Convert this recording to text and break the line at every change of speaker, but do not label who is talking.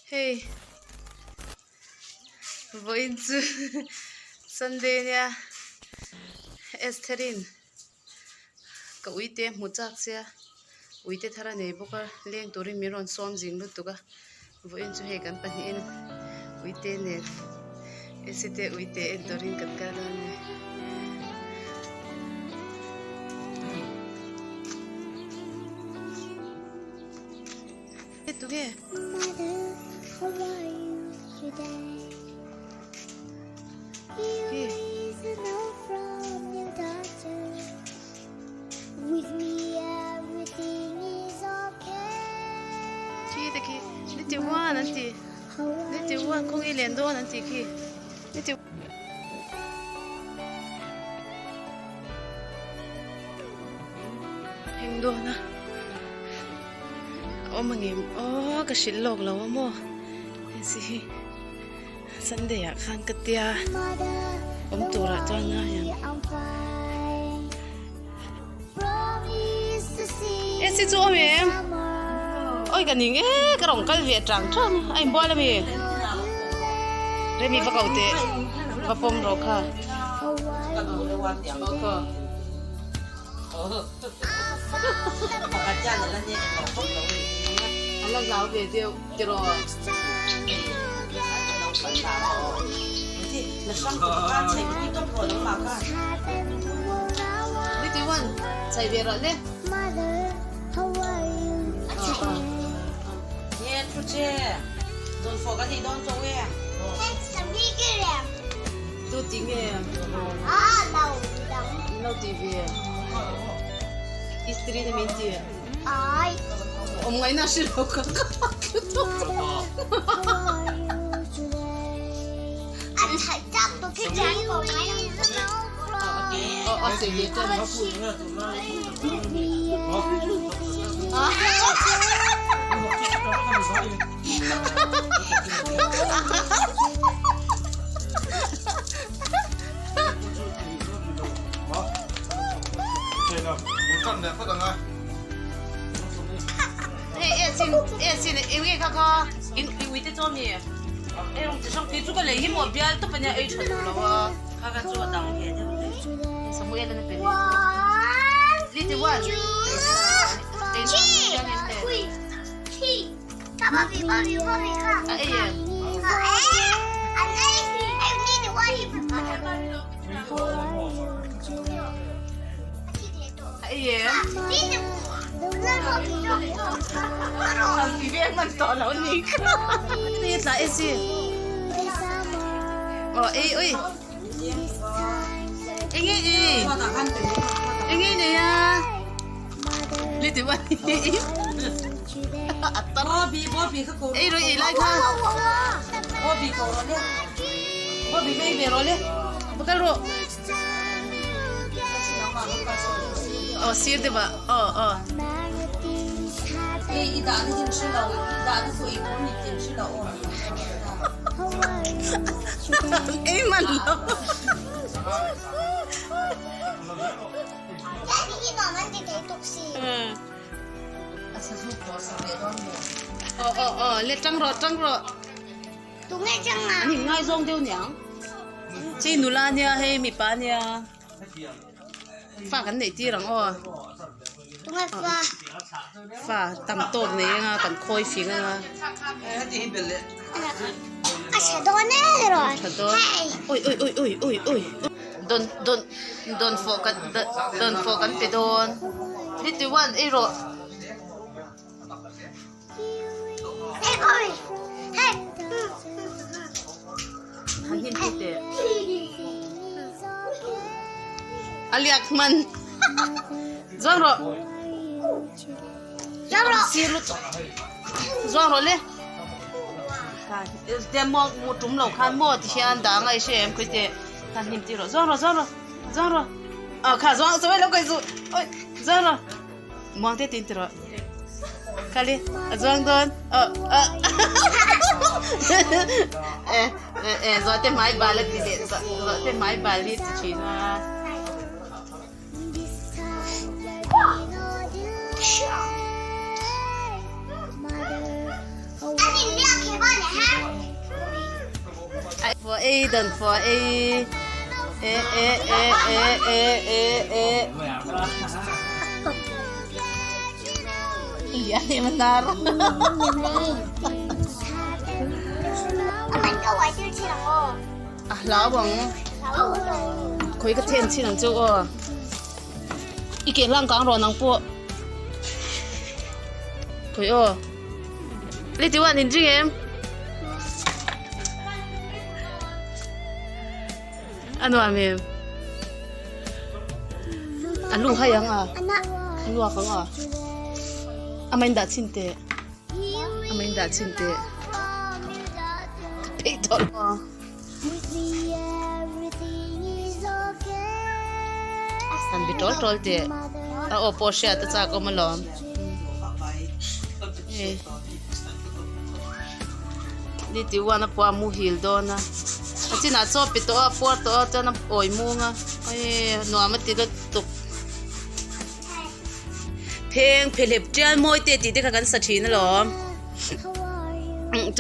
Hei vawiin chu Sunday nia Estherin ka uite hmu chak sia uite thar a nei bawk a leng turin min rawn sawm zing lutuk a vawiin chu hei kan pahnihin uite nen Esite uite en turin kan kal dawn a ni.
Mother, how are you today? Here is a note from your daughter. With me everything is okay.
Khi te khi little one an ti little one kawng i len dawn an ti khi little Heng dawn a. Awm angem aw ka hrilh lawk lo a maw hei si hi Sunday ah khan ka tia awm turah chuan ngai ang e si chu awm em oi ka ning e ka rawn kal ve tang tang a inbual ami remi va ko teh va pawm rawh kha. A la zau ve deuh tiraw. Little one chei ve rawh le. Tu ti nge? Lo ti ve. Istiri ni min ti. Awm ngaihna hre lo ka ka A sei ve tan. Hei e chin e chin eng nge kha kha in i ui te chuan mi e rong chi hrang phei chu ka lei hi maw bial tawp ania ei tha duh lo a kha kha chu a dang ve deuh mai Samuel an a pe ni Little one A ei em? A ei em? I veng man tawh lo ni kha. Ni tla e si. Aw ei ui. Enge i? Enge nei a? Little one. Ei rồi ei lai kha. Bobby về rồi le. Bakal ro. Ờ sir te ba. Ờ ờ. Ei man lo. Ờ ờ ờ le tang ro tang ro. An in ngaizawng deuh niang. Chei nula nia hei mipa nia. Fa kan neih tir ang aw. Fa tam tawk nei anga kan khawi fing anga. Tha dawn. Oi oi oi oi oi oi. Don don don fawh kan don fawh kan pe dawn. Little one ei rawh. Han hnim pui teh. A liak hman. Zuang rawh. Sir lutuk. Zuang rawh le. Te maw mu tum lo khan maw ti hian dah ngai hre em khawi teh. Han hnim tir rawh. Zuang rawh zuang rawh. Zuang rawh. Ah kha zuang sawi lo kai zu. Oi zuang rawh. Muang te tin ti rawh. Kali a zuang dawn. Oh oh. Eh eh eh zawhte hmai bal a ti leh zawhte hmai bal hi ti thin a. Fua ei dan fua ei e e e e e e e Lian em a nar. A hlau ang. Khawi ka then chin ang chu aw. I ke hlang kang rawn ang pawh. Khawi aw. Little one in ring em? A nuam em? A lu hai ang a. A luak ang a. A main dah chin teh. A main dah chin teh. Ka phei tawh lo. Han bi tawl tawl teh. A aw pawh hriat a chak awm alawm. Ni ti uan a pua muhil dawn a. A chinah chaw pe tawh a, a puar tawh a chuan a awi mung a. Aii nuam a ti lutuk. Pheng phehlep tial mawi te tih te kha kan sa thin alawm.